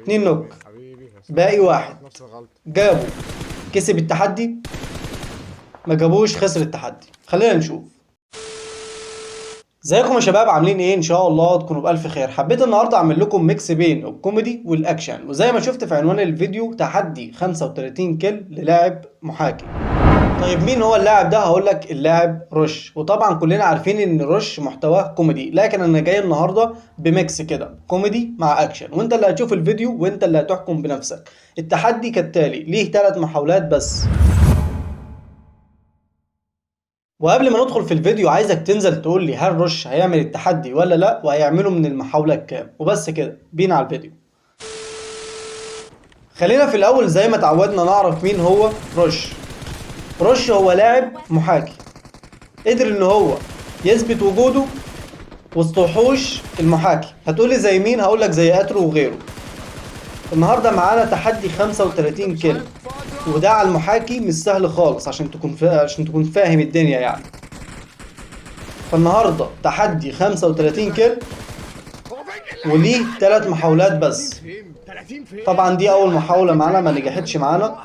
2 knock، حبيبي يا سلام. باقي واحد. نفس الغلطة. جابه كسب التحدي، ما جابوش خسر التحدي. خلينا نشوف. ازيكم يا شباب، عاملين ايه؟ ان شاء الله تكونوا بالف خير. حبيت النهارده اعمل لكم mix بين الكوميدي والاكشن، وزي ما شفت في عنوان الفيديو تحدي 35 kill للاعب محاكي. طيب مين هو اللاعب ده؟ هقول لك اللاعب رش. وطبعا كلنا عارفين ان رش محتواه كوميدي، لكن انا جاي النهارده ب mix كده كوميدي مع اكشن، وانت اللي هتشوف الفيديو وانت اللي هتحكم بنفسك. التحدي كالتالي، ليه 3 محاولات بس. وقبل ما ندخل في الفيديو عايزك تنزل تقول لي هل رش هيعمل التحدي ولا لا، وهيعمله من المحاولة الكام. وبس كده، بينا على الفيديو. خلينا في الاول زي ما تعودنا نعرف مين هو رش. رش هو لاعب محاكي قدر ان هو يثبت وجوده وسط وحوش المحاكي. هتقولي زي مين؟ هقولك زي اترو وغيره. النهارده معانا تحدي 35 kill، وده على المحاكي مش سهل خالص عشان تكون فاهم الدنيا يعني. فالنهارده تحدي 35 kill وليه 3 محاولات بس. طبعا دي اول محاولة معانا ما نجحتش معانا،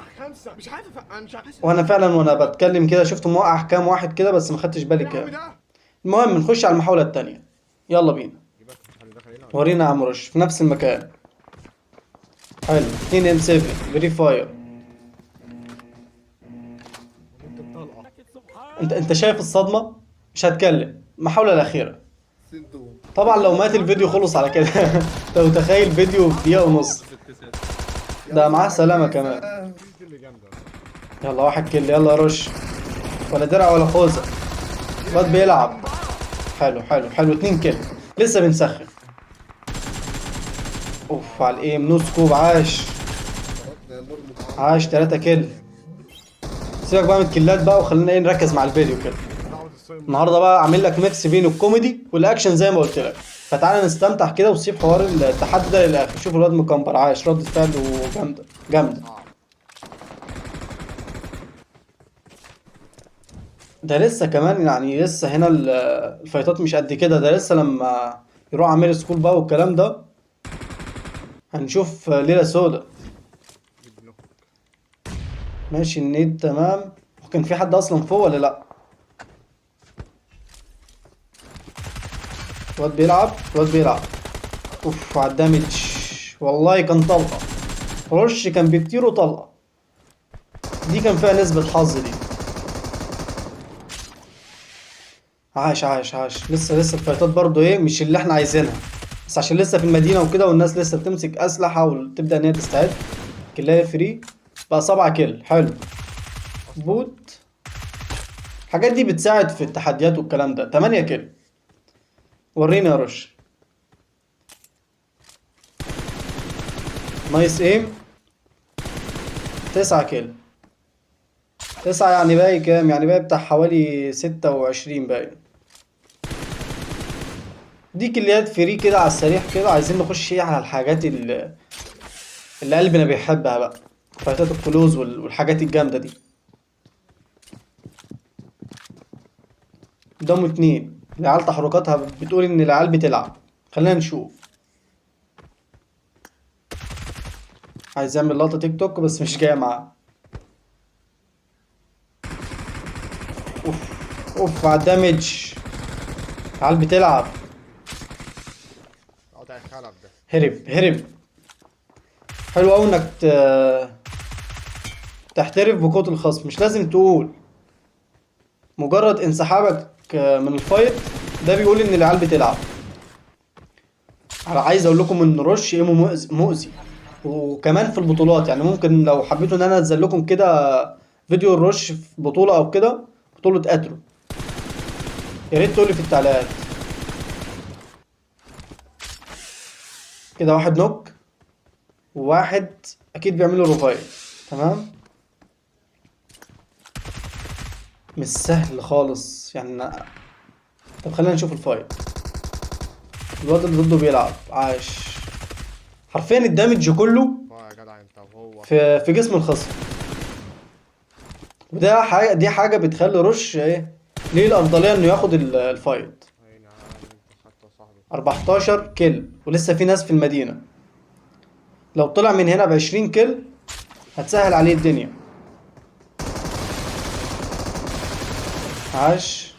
وانا فعلا وانا بتكلم كده شفت موقع كام واحد كده بس ما خدتش بالي كام. المهم نخش على المحاولة التانية، يلا بينا. ورينا يا عم رش في نفس المكان. حلو، 2 M 7 pre fire. انت شايف الصدمة؟ مش هتكلم. المحاولة الأخيرة. طبعا لو مات الفيديو خلص على كده. انت متخيل فيديو في دقيقة ونص؟ ده معاه سلامة كمان. يلا واحد kill، يلا يا رش. ولا درع ولا خوذة، الواد بيلعب. حلو حلو حلو، 2 kill، لسه بنسخن. اوف على ال aim، no scope. عاش عاش، 3 kill. سيبك بقى من الكلات بقى وخلينا ايه نركز مع الفيديو كده. النهارده بقى عامل لك mix بين الكوميدي والاكشن زي ما قلت لك، فتعالى نستمتع كده وسيب حوار التحدي ده للاخر. شوف الواد مكمبر، عايش، ردة فعله جامدة جامدة. ده لسه كمان يعني لسه هنا الفايتات مش قد كده، ده لسه لما يروح عامل school بقى والكلام ده هنشوف ليلة سودا. ماشي النيد تمام. وكان في حد اصلا فوق ولا لا؟ الواد بيلعب، الواد بيلعب. اوف على ال damage، والله كان طلقه. رش كان بكتير وطلقه، دي كان فيها نسبة حظ دي. عاش عاش عاش. لسه الفايتات برضو ايه مش اللي احنا عايزينها، بس عشان لسه في المدينة وكده والناس لسه بتمسك اسلحة وتبدأ ان هي تستعد. كلاية free بقى 7 kill، حلو. bot، الحاجات دي بتساعد في التحديات والكلام ده. 8 kill، ورينا يا رش. nice aim، 9 kill. 9 يعني باقي كام؟ يعني باقي بتاع حوالي 26 باين. دي كليات free كده على السريع كده. عايزين نخش ايه على الحاجات اللي قلبنا بيحبها بقى، فايتات ال close والحاجات الجامدة دي. قدامه 2، العيال تحركاتها بتقول ان العيال بتلعب. خلينا نشوف. عايز يعمل لقطة تيك توك بس مش جاية معاه. اوف اوف على ال damage، العيال بتلعب. هرب هرب. حلو قوي انك تحترف بقوة الخصم، مش لازم تقول، مجرد انسحابك من ال fight ده بيقول ان العيال بتلعب. انا عايز اقول لكم ان رش aim ه مؤذي، وكمان في البطولات. يعني ممكن لو حبيتوا ان انا انزل لكم كده فيديو الرش في بطولة او كده، بطولة اترو، يا ريت تقولي في التعليقات. كده واحد knock وواحد اكيد بيعملوا revive. تمام، مش سهل خالص يعني. طب خلينا نشوف ال fight. الواد اللي ضده بيلعب، عاش. حرفيا ال damage كله في جسم الخصم، وده حاجة، دي حاجة بتخلي رش ايه ليه الأفضلية انه ياخد ال fight. 14 kill ولسه في ناس في المدينة. لو طلع من هنا ب20 kill هتسهل عليه الدنيا. عاش.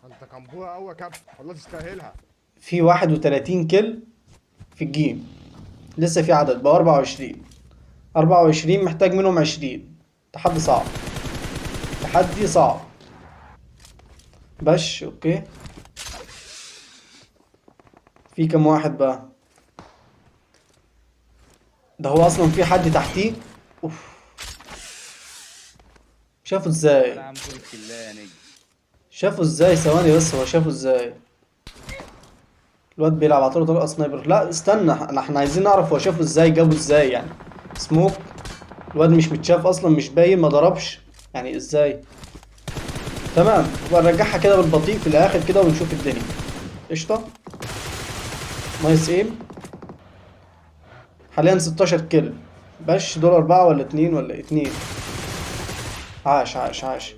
انت كمبوره قوي يا كابتن، والله تستاهلها. في 31 kill في ال game، لسه في عدد بقى 24. 24 محتاج منهم 20. تحدي صعب، تحدي صعب بش. okay في كم واحد بقى؟ ده هو اصلا في حد تحتيه. اوف، شافه ازاي؟ شافه ازاي؟ ثواني بس، هو شافه ازاي؟ الواد بيلعب على طول طريقه sniper. لا استنى، احنا عايزين نعرف هو شافه ازاي، جابه ازاي يعني. سموك، الواد مش متشاف اصلا، مش باين، ما ضربش يعني ازاي. تمام، يبقى نرجعها كده بالبطيء في الاخر كده ونشوف الدنيا. قشطه، nice aim. حاليا 16 kill باش. دول 4 ولا 2 ولا 2؟ عاش عاش عاش.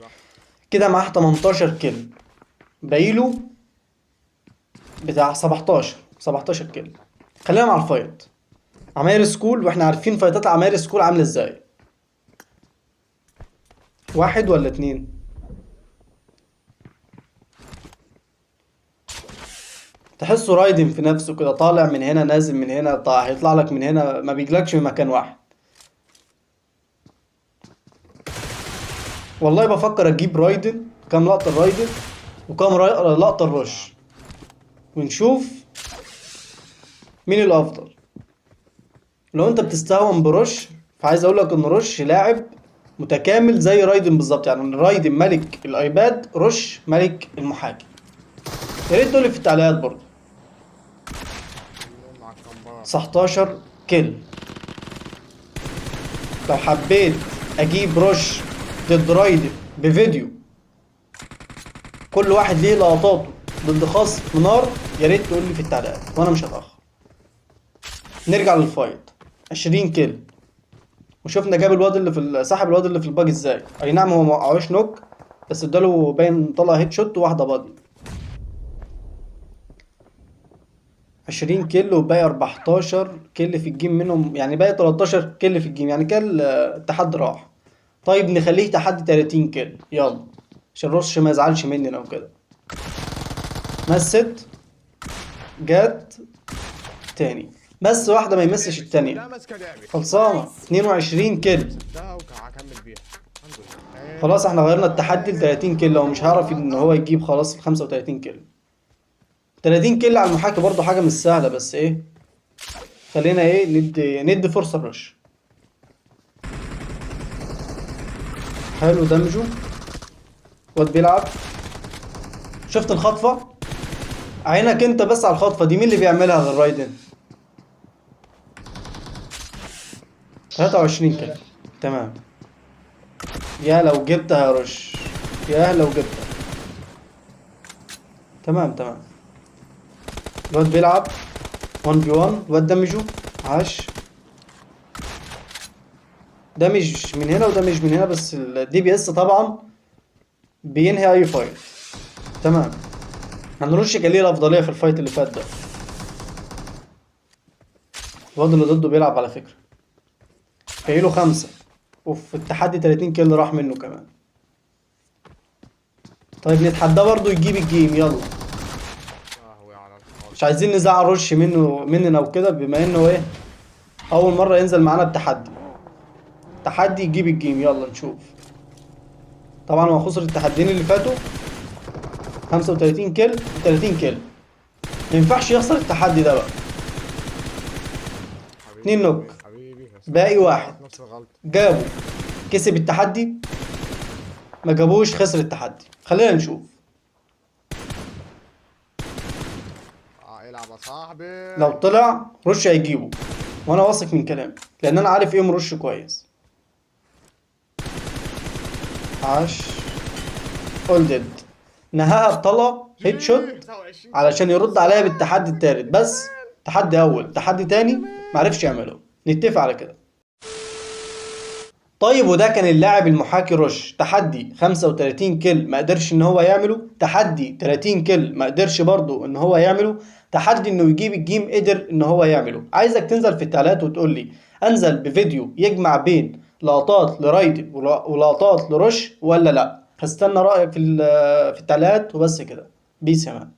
كده معاه 18 kill، باقيله بتاع 17 kill. خلينا مع ال fight عماير school، واحنا عارفين fightات عماير school عامله ازاي. 1 ولا 2؟ تحسه رايدن في نفسه كده، طالع من هنا نازل من هنا، هيطلع لك من هنا، ما بيجلكش من مكان واحد. والله بفكر اجيب رايدن، كام لقطة الرايدن وكام لقطة الرش، ونشوف مين الافضل. لو انت بتستهون برش، فعايز اقول لك ان رش لاعب متكامل زي رايدن بالظبط. يعني رايدن ملك الايباد، رش ملك المحاكي. يا ريت تقولي في التعليقات برضه. 19 kill. لو حبيت اجيب رش ضد رايدن بفيديو كل واحد ليه لقطاته ضد خصم نار، يا ريت تقول لي في التعليقات وانا مش هتاخر. نرجع لل fight. 20 kill، وشفنا جاب الواد اللي في سحب الواد اللي في ال buggy ازاي. اي نعم هو ما وقعوش knock، بس اداله باين طلع headshot وواحدة body. 20 kill وباقي 14 kill في ال game منهم، يعني باقي 13 kill في ال game، يعني كده التحدي راح. طيب نخليه تحدي 30 kill، يلا عشان رش ما يزعلش مني لو كده. مست جت تاني، بس واحدة ما يمسش التانية. خلصانة. 22 kill. خلاص احنا غيرنا التحدي ل 30 kill، هو مش هيعرف ان هو يجيب خلاص ال 35 kill. 30 kill على المحاكي برضه حاجة مش سهلة، بس ايه خلينا ايه ندي فرصة لرش. حلو دمجه، واد بيلعب. شفت الخطفة؟ عينك انت بس على الخطفة دي، مين اللي بيعملها غير رايدن؟ 23 kill. تمام، يا لو جبتها يا رش، يا لو جبتها. تمام تمام. الواد بيلعب 1 في 1، الواد دمجه، عاش. damage من هنا و damage من هنا، بس ال DBS طبعا بينهي اي fight. تمام، هنرش كان ليه الافضلية في ال fight اللي فات ده. الواد اللي ضده بيلعب على فكرة، كيلو 5، وفي التحدي 30 kill راح منه كمان. طيب نتحداه برضه يجيب ال game، يلا. مش عايزين نزعل رش مننا وكده، بما انه ايه اول مرة ينزل معانا بتحدي. تحدي يجيب ال game، يلا نشوف. طبعا هو خسر التحديين اللي فاتوا، 35 kill 30 kill، ما ينفعش يخسر التحدي ده بقى. 2 knock، باقي واحد. جابه كسب التحدي، ما جابوش خسر التحدي. خلينا نشوف. لو طلع رش هيجيبه، وانا واثق من كلامي لان انا عارف ايه مرش كويس. عاش، all dead. نهاها بطلع headshot علشان يرد عليا بالتحدي التالت، بس تحدي اول تحدي تاني معرفش يعمله. نتفق على كده. طيب وده كان اللاعب المحاكي روش، تحدي 35 kill ما قدرش ان هو يعمله، تحدي 30 kill ما قدرش برضه ان هو يعمله، تحدي انه يجيب ال game قدر ان هو يعمله. عايزك تنزل في التعليقات وتقول لي انزل بفيديو يجمع بين لقطات لرايدن ولقطات لروش ولا لا. هستنى رأيك في التعليقات. وبس كده، peace يا man.